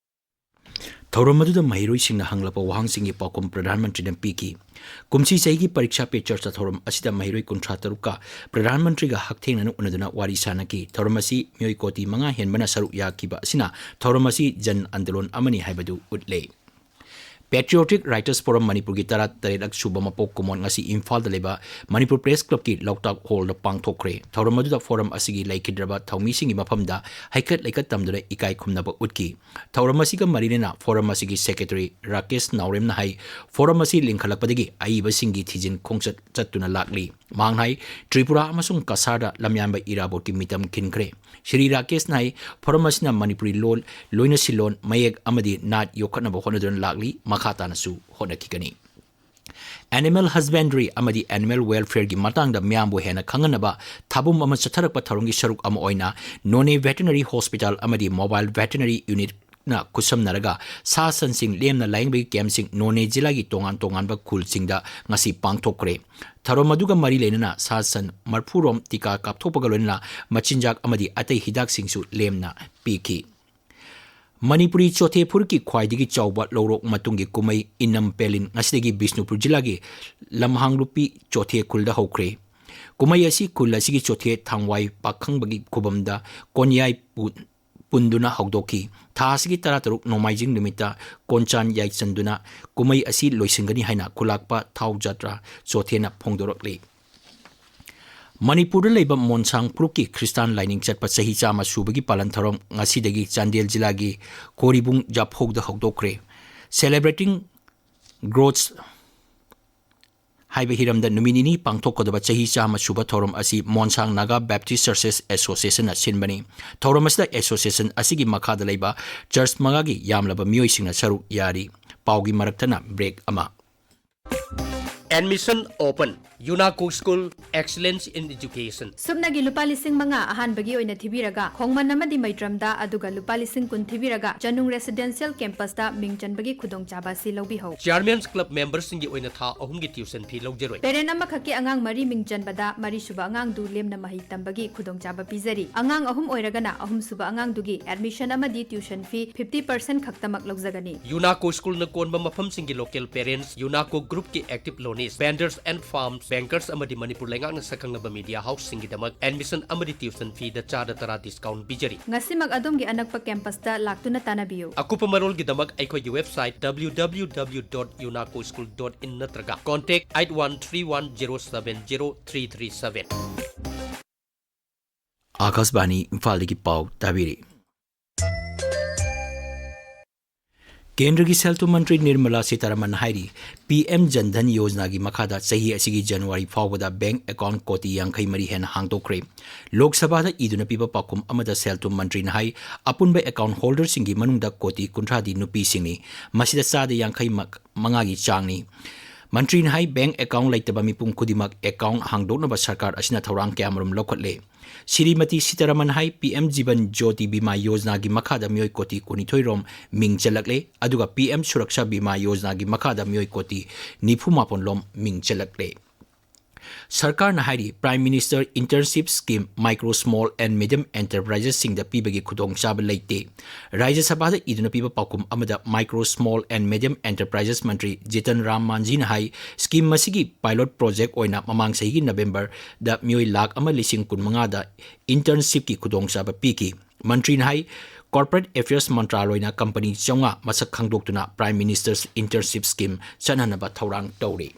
ꯊꯧꯔꯝ ꯑꯗꯨꯗ ꯃꯍꯩꯔꯣꯏꯁꯤꯡꯅ ꯍꯪꯂꯛꯄ ꯋꯥꯍꯪꯁꯤꯡꯒꯤ ꯄꯥꯎꯈꯨꯝ ꯄ꯭ꯔꯙꯥꯟ ꯃꯟꯇ꯭ꯔꯤꯅ ꯄꯤꯈꯤ꯫ ꯀꯨꯝꯁꯤ ꯆꯍꯤꯒꯤ ꯄꯔꯤꯛꯁꯥ ꯄꯦ ꯆꯔꯆꯥ ꯊꯧꯔꯝ ꯑꯁꯤꯗ ꯃꯍꯩꯔꯣꯏ ꯀꯨꯟꯊ꯭ꯔꯥ ꯇꯔꯨꯛꯀ ꯄ꯭ꯔꯙꯥꯟ ꯃꯟꯇ꯭ꯔꯤꯒ ꯍꯛꯊꯦꯡꯅꯅ ꯎꯅꯗꯨꯅ ꯋꯥꯔꯤ ꯁꯥꯅꯈꯤ꯫ ꯊꯧꯔꯝ ꯑꯁꯤ ꯃꯤꯑꯣꯏ ꯀꯣꯇꯤ ꯃꯉꯥ ꯍꯦꯟꯕꯅ ꯁꯔꯨꯛ ꯌꯥꯈꯤꯕ ꯑꯁꯤꯅ ꯊꯧꯔꯝ ꯑꯁꯤ ꯖꯟ ꯑꯟꯗꯣꯂꯟ ꯑꯃꯅꯤ ꯍꯥꯏꯕꯗꯨ ꯎꯠꯂꯦ꯫ Patriotic Writers Forum ꯃꯅꯤꯄꯨꯔꯒꯤ ꯇꯔꯥꯇꯔꯦꯠꯂꯛ ꯁꯨꯕ ꯃꯄꯣꯛ ꯀꯨꯝꯑꯣꯟ ꯉꯁꯤ ꯏꯝꯐꯥꯜꯗ ꯂꯩꯕ ꯃꯅꯤꯄꯨꯔ ꯄ꯭ꯔꯦꯁ ꯀ꯭ꯂꯕꯀꯤ ꯂꯣꯛꯇꯥꯛ ꯍꯣꯜꯗ ꯄꯥꯡꯊꯣꯛꯈ꯭ꯔꯦ꯫ ꯊꯧꯔꯝ ꯑꯗꯨꯗ ꯐꯣꯔꯝ ꯑꯁꯤꯒꯤ ꯂꯩꯈꯤꯗ꯭ꯔꯕ ꯊꯧꯃꯤꯁꯤꯡꯒꯤ ꯃꯐꯝꯗ ꯍꯩꯀꯠ ꯂꯩꯀꯠ ꯇꯝꯗꯨꯅ ꯏꯀꯥꯏ ꯈꯨꯝꯅꯕ ꯎꯠꯈꯤ꯫ ꯊꯧꯔꯝ ꯑꯁꯤꯒ ꯃꯔꯤ ꯂꯩꯅꯅ ꯐꯣꯔꯝ ꯑꯁꯤꯒꯤ ꯁꯦꯀ꯭ꯔꯦꯇꯔꯤ ꯔꯥꯀꯦꯁ ꯅꯥꯎꯔꯦꯝꯅ ꯍꯥꯏ, ꯐꯣꯔꯝ ꯑꯁꯤ ꯂꯤꯡꯈꯠꯂꯛꯄꯗꯒꯤ ꯑꯏꯕꯁꯤꯡꯒꯤ ꯊꯤꯖꯤꯟ ꯈꯣꯡꯆꯠ ꯆꯠꯇꯨꯅ ꯂꯥꯛꯂꯤ꯫ ꯃꯍꯥꯛꯅ ꯍꯥꯏ, ꯇ꯭ꯔꯤꯄꯨꯔꯥ ꯑꯃꯁꯨꯡ ꯀꯁꯥꯔꯗ ꯂꯝꯌꯥꯟꯕ ꯏꯔꯥꯕꯣꯠꯀꯤ ꯃꯤꯇꯝ ꯈꯤꯟꯈ꯭ꯔꯦ꯫ ꯁ꯭ꯔꯤ ꯔꯥꯀꯦꯁꯅ ꯍꯥꯏ, ꯐꯣꯔꯝ ꯑꯁꯤꯅ ꯃꯅꯤꯄꯨꯔꯤ ꯂꯣꯜ, ꯂꯣꯏꯅꯁꯤꯜꯂꯣꯟ, ꯃꯌꯦꯛ ꯑꯃꯗꯤ ꯅꯥꯠ ꯌꯣꯛꯈꯠꯅꯕ ꯍꯣꯠꯅꯗꯨꯅ ꯂꯥꯛꯂꯤ, ꯃꯈꯥ ꯇꯥꯅꯁꯨ ꯍꯣꯠꯅꯈꯤꯒꯅꯤ꯫ Animal husbandry ꯑꯃꯗꯤ animal welfareꯒꯤ ꯃꯇꯥꯡꯗ ꯃꯤꯌꯥꯝꯕꯨ ꯍꯦꯟꯅ ꯈꯪꯍꯟꯅꯕ ꯊꯥꯕꯨꯝ ꯑꯃ ꯆꯠꯊꯔꯛꯄ ꯊꯧꯔꯝꯒꯤ ꯁꯔꯨꯛ ꯑꯃ ꯑꯣꯏꯅ ꯅꯣꯅꯦ Veterinary Hospital ꯑꯃꯗꯤ Mobile Veterinary Unitꯅ ꯈꯨꯠꯁꯝꯅꯔꯒ ꯁꯥ ꯁꯟꯁꯤꯡ ꯂꯦꯝꯅ ꯂꯥꯌꯦꯡꯕꯒꯤ ꯀꯦꯝꯞꯁꯤꯡ ꯅꯣꯅꯦ ꯖꯤꯂꯥꯒꯤ ꯇꯣꯉꯥꯟ ꯇꯣꯉꯥꯟꯕ ꯈꯨꯜꯁꯤꯡꯗ ꯉꯁꯤ ꯄꯥꯡꯊꯣꯛꯈ꯭ꯔꯦ꯫ ꯊꯧꯔꯝ ꯑꯗꯨꯒ ꯃꯔꯤ ꯂꯩꯅꯅ ꯁꯥ ꯁꯟ ꯃꯔꯐꯨ ꯔꯣꯝ ꯇꯤꯀꯥ ꯀꯥꯞꯊꯣꯛꯄꯒ ꯂꯣꯏꯅꯅ ꯃꯆꯤꯟꯖꯥꯛ ꯑꯃꯗꯤ ꯑꯇꯩ ꯍꯤꯗꯥꯛꯁꯤꯡꯁꯨ ꯂꯦꯝꯅ ꯄꯤꯈꯤ꯫ ꯃꯅꯤꯄꯨꯔꯤ ꯆꯣꯊꯦ ꯐꯨꯔꯨꯞꯀꯤ ꯈ꯭ꯋꯥꯏꯗꯒꯤ ꯆꯥꯎꯕ ꯂꯧꯔꯣꯛ ꯃꯇꯨꯡꯒꯤ ꯀꯨꯝꯍꯩ ꯏꯅꯝ ꯄꯦꯂꯤꯟ ꯉꯁꯤꯗꯒꯤ ꯕꯤꯁꯅꯨꯄꯨꯔ ꯖꯤꯂꯥꯒꯤ ꯂꯝꯍꯥꯡꯂꯨꯞꯄꯤ ꯆꯣꯊꯦ ꯈꯨꯜꯗ ꯍꯧꯈ꯭ꯔꯦ꯫ ꯀꯨꯝꯍꯩ ꯑꯁꯤ ꯈꯨꯜ ꯑꯁꯤꯒꯤ ꯆꯣꯊꯦ ꯊꯥꯡꯋꯥꯏ ꯄꯥꯈꯪꯕꯒꯤ ꯈꯨꯕꯝꯗ ꯀꯣꯟꯌꯥꯏ ꯄꯨ-, ꯄꯨꯟꯗꯨꯅ ꯍꯧꯗꯣꯛꯈꯤ꯫ ꯊꯥ ꯑꯁꯤꯒꯤ ꯇꯔꯥꯇꯔꯨꯛ ꯅꯣꯡꯃꯥꯏꯖꯤꯡ ꯅꯨꯃꯤꯠꯇ ꯀꯣꯟꯆꯥꯟ ꯌꯥꯏꯁꯟꯗꯨꯅ ꯀꯨꯝꯍꯩ ꯑꯁꯤ ꯂꯣꯏꯁꯤꯟꯒꯅꯤ ꯍꯥꯏꯅ ꯈꯨꯂꯥꯛꯄ ꯊꯥꯎ ꯖꯥꯇ꯭ꯔꯥ ꯆꯣꯊꯦꯅ ꯐꯣꯡꯗꯣꯔꯛꯂꯤ꯫ ꯃꯅꯤꯄꯨꯔꯗ ꯂꯩꯕ ꯃꯣꯟꯁꯥꯡ ꯐꯨꯔꯨꯞꯀꯤ ꯈ꯭ꯔꯤꯁꯇꯥꯟ ꯂꯥꯏꯅꯤꯡ ꯆꯠꯄ ꯆꯍꯤ ꯆꯥꯝꯃ ꯁꯨꯕꯒꯤ ꯄꯥꯂꯟ ꯊꯧꯔꯝ ꯉꯁꯤꯗꯒꯤ ꯆꯥꯟꯗꯦꯜ ꯖꯤꯂꯥꯒꯤ ꯀꯣꯔꯤꯕꯨꯡ ꯖꯥꯐꯧꯗ ꯍꯧꯗꯣꯛꯈ꯭ꯔꯦ꯫ Celebrating Growth ꯍꯥꯏꯕ ꯍꯤꯔꯝꯗ ꯅꯨꯃꯤꯠ ꯅꯤꯅꯤ ꯄꯥꯡꯊꯣꯛꯀꯗꯕ ꯆꯍꯤ ꯆꯥꯝꯃ ꯁꯨꯕ ꯊꯧꯔꯝ ꯑꯁꯤ ꯃꯣꯟꯁꯥꯡ ꯅꯥꯒꯥ ꯕꯦꯞꯇꯤꯁ ꯆꯔꯆꯦꯁ ꯑꯦꯁꯣꯁꯤꯌꯦꯁꯟꯅ ꯁꯤꯟꯕꯅꯤ꯫ ꯊꯧꯔꯝ ꯑꯁꯤꯗ ꯑꯦꯁꯣꯁꯤꯌꯦꯁꯟ ꯑꯁꯤꯒꯤ ꯃꯈꯥꯗ ꯂꯩꯕ ꯆꯔꯆ ꯃꯉꯥꯒꯤ ꯌꯥꯝꯂꯕ ꯃꯤꯑꯣꯏꯁꯤꯡꯅ ꯁꯔꯨꯛ ꯌꯥꯔꯤ꯫ ꯄꯥꯎꯒꯤ ꯃꯔꯛꯇꯅ ꯕ꯭ꯔꯦꯛ ꯑꯃ꯫ Admission open. UNACO School, excellence in education. ꯁꯨꯞꯅꯒꯤ ꯂꯨꯄꯥ ꯂꯤꯁꯤꯡ ꯃꯉꯥ ꯑꯍꯥꯟꯕꯒꯤ ꯑꯣꯏꯅ ꯊꯤꯕꯤꯔꯒ, ꯈꯣꯡꯃꯟ ꯑꯃꯗꯤ ꯃꯩꯇ꯭ꯔꯝꯗ, ꯑꯗꯨꯒ ꯂꯨꯄꯥ ꯂꯤꯁꯤꯡ ꯀꯨꯟ ꯊꯤꯕꯤꯔꯒ, ꯆꯅꯨꯡ ꯔꯦꯁꯤꯗꯦꯟꯁꯤꯌꯦꯜ ꯀꯦꯝꯄꯁꯇ ꯃꯤꯡ ꯆꯟꯕꯒꯤ ꯈꯨꯗꯣꯡꯆꯥꯕ ꯑꯁꯤ ꯂꯧꯕꯤꯍꯧ꯫ Chairman's Club memberꯁꯤꯡꯒꯤ ꯑꯣꯏꯅ ꯊꯥ ꯑꯍꯨꯝꯒꯤ tuition fee ꯂꯧꯖꯔꯣꯏ꯫ Parent ꯑꯃꯈꯛꯀꯤ ꯑꯉꯥꯡ ꯃꯔꯤ ꯃꯤꯡ ꯆꯟꯕꯗ, ꯃꯔꯤꯁꯨꯕ ꯑꯉꯥꯡꯗꯨ ꯂꯦꯝꯅ ꯃꯍꯩ ꯇꯝꯕꯒꯤ ꯈꯨꯗꯣꯡꯆꯥꯕ ꯄꯤꯖꯔꯤ꯫ ꯑꯉꯥꯡ ꯑꯍꯨꯝ ꯑꯣꯏꯔꯒꯅ, ꯑꯍꯨꯝꯁꯨꯕ ꯑꯉꯥꯡꯗꯨꯒꯤ admission ꯑꯃꯗꯤ tuition fee fifty percent ꯈꯛꯇꯃꯛ ꯂꯧꯖꯒꯅꯤ꯫ UNACO Schoolꯅ ꯀꯣꯟꯕ ꯃꯐꯝꯁꯤꯡꯒꯤ local parents, UNACO Groupꯀꯤ active loanees, vendors and firms, Bankers ꯑꯃꯗꯤ ꯃꯅꯤꯄꯨꯔ ꯂꯩꯉꯥꯛꯅ ꯁꯛꯈꯪꯂꯕ media houseꯁꯤꯡꯒꯤꯗꯃꯛ admission ꯑꯃꯗꯤ tuition feeꯗ ꯆꯥꯗ ꯇꯔꯥ discount ꯄꯤꯖꯔꯤ꯫ ꯉꯁꯤꯃꯛ ꯑꯗꯣꯝꯒꯤ ꯑꯅꯛꯄ campusꯇ ꯂꯥꯛꯇꯨꯅ ꯇꯥꯟꯅꯕꯤꯌꯨ꯫ ꯑꯀꯨꯞꯄ ꯃꯔꯣꯜꯒꯤꯗꯃꯛ ꯑꯩꯈꯣꯏꯒꯤ website W W W dot unaco school dot in ꯅꯠꯇ꯭ꯔꯒ contact eight one three one zero seven zero three three seven꯫ ꯑꯥꯀꯥꯁꯕꯥꯅꯤ ꯏꯝꯐꯥꯜꯗꯒꯤ ꯄꯥꯎ ꯇꯥꯕꯤꯔꯤ꯫ ꯀꯦꯟꯗ꯭ꯔꯒꯤ ꯁꯦꯜ ꯊꯨꯝ ꯃꯟꯇ꯭ꯔꯤ ꯅꯤꯔꯃꯂꯥ ꯁꯤꯇꯥꯔꯥꯃꯟ ꯍꯥꯏꯔꯤ, ꯄꯤ ꯑꯦꯝ ꯖꯟ ꯙꯟ ꯌꯣꯖꯅꯥꯒꯤ ꯃꯈꯥꯗ ꯆꯍꯤ ꯑꯁꯤꯒꯤ ꯖꯅꯋꯥꯔꯤ ꯐꯥꯎꯕꯗ bank account ꯀꯣꯇꯤ ꯌꯥꯡꯈꯩ ꯃꯔꯤ ꯍꯦꯟꯅ ꯍꯥꯡꯗꯣꯛꯈ꯭ꯔꯦ꯫ ꯂꯣꯛ ꯁꯚꯥꯗ ꯏꯗꯨꯅ ꯄꯤꯕ ꯄꯥꯎꯈꯨꯝ ꯑꯃꯗ ꯁꯦꯜ ꯊꯨꯝ ꯃꯟꯇ꯭ꯔꯤꯅ ꯍꯥꯏ, ꯑꯄꯨꯟꯕ account holderꯁꯤꯡꯒꯤ ꯃꯅꯨꯡꯗ ꯀꯣꯇꯤ ꯀꯨꯟꯊ꯭ꯔꯥꯗꯤ ꯅꯨꯄꯤꯁꯤꯡꯅꯤ꯫ ꯃꯁꯤꯗ ꯆꯥꯗ ꯌꯥꯡꯈꯩ ꯃꯉꯥꯒꯤ ꯆꯥꯡꯅꯤ꯫ ꯃꯟꯇ꯭ꯔꯤꯅ ꯍꯥꯏ, bank account ꯂꯩꯇꯕ ꯃꯤꯄꯨꯝ ꯈꯨꯗꯤꯡꯃꯛ account ꯍꯥꯡꯗꯣꯛꯅꯕ ꯁꯔꯀꯥꯔ ꯑꯁꯤꯅ ꯊꯧꯔꯥꯡ ꯀꯌꯥꯃꯔꯨꯝ ꯂꯧꯈꯠꯂꯦ꯫ ꯁ꯭ꯔꯤꯃꯇꯤ ꯁꯤꯇꯥꯔꯥꯃꯟ ꯍꯥꯏ, ꯄꯤ ꯑꯦꯝ ꯖꯤꯕꯟ ꯖ꯭ꯌꯣꯇꯤ ꯕꯤꯃꯥ ꯌꯣꯖꯅꯥꯒꯤ ꯃꯈꯥꯗ ꯃꯤꯑꯣꯏ ꯀꯣꯇꯤ ꯀꯨꯟꯅꯤꯊꯣꯏ ꯔꯣꯝ ꯃꯤꯡ ꯆꯜꯂꯛꯂꯦ, ꯑꯗꯨꯒ ꯄꯤ ꯑꯦꯝ ꯁꯨꯔꯛꯁꯥ ꯕꯤꯃꯥ ꯌꯣꯖꯅꯥꯒꯤ ꯃꯈꯥꯗ ꯃꯤꯑꯣꯏ ꯀꯣꯇꯤ ꯅꯤꯐꯨ ꯃꯥꯄꯟ ꯂꯣꯝ ꯃꯤꯡ ꯆꯜꯂꯛꯂꯦ꯫ ꯁꯔꯀꯥꯔꯅ ꯍꯥꯏꯔꯤ, Prime Minister Internship Scheme micro, small and medium enterprisesꯁꯤꯡꯗ ꯄꯤꯕꯒꯤ ꯈꯨꯗꯣꯡꯆꯥꯕ ꯂꯩꯇꯦ꯫ ꯔꯥꯖ꯭ꯌ ꯁꯚꯥꯗ ꯏꯗꯨꯅ ꯄꯤꯕ ꯄꯥꯎꯈꯨꯝ ꯑꯃꯗ micro, small and medium enterprises Mantri Jitan Ram ꯃꯥꯟꯖꯤꯅ high, scheme ꯑꯁꯤꯒꯤ pilot project ꯑꯣꯏꯅ ꯃꯃꯥꯡ ꯆꯍꯤꯒꯤ ꯅꯕꯦꯝꯕꯔꯗ ꯃꯤꯑꯣꯏ ꯂꯥꯈ ꯑꯃ ꯂꯤꯁꯤꯡ ꯀꯨꯟꯃꯉꯥꯗ internshipꯀꯤ ꯈꯨꯗꯣꯡꯆꯥꯕ ꯄꯤꯈꯤ꯫ ꯃꯟꯇ꯭ꯔꯤꯅ ꯍꯥꯏ, Corporate Affairs ꯃꯟꯇ꯭ꯔꯥꯂꯣꯏꯅ company ꯆꯥꯝꯃꯉꯥ ꯃꯁꯛ ꯈꯪꯗꯣꯛꯇꯨꯅ Prime Minister's Internship Scheme ꯆꯠꯅꯅꯕ ꯊꯧꯔꯥꯡ ꯇꯧꯔꯤ꯫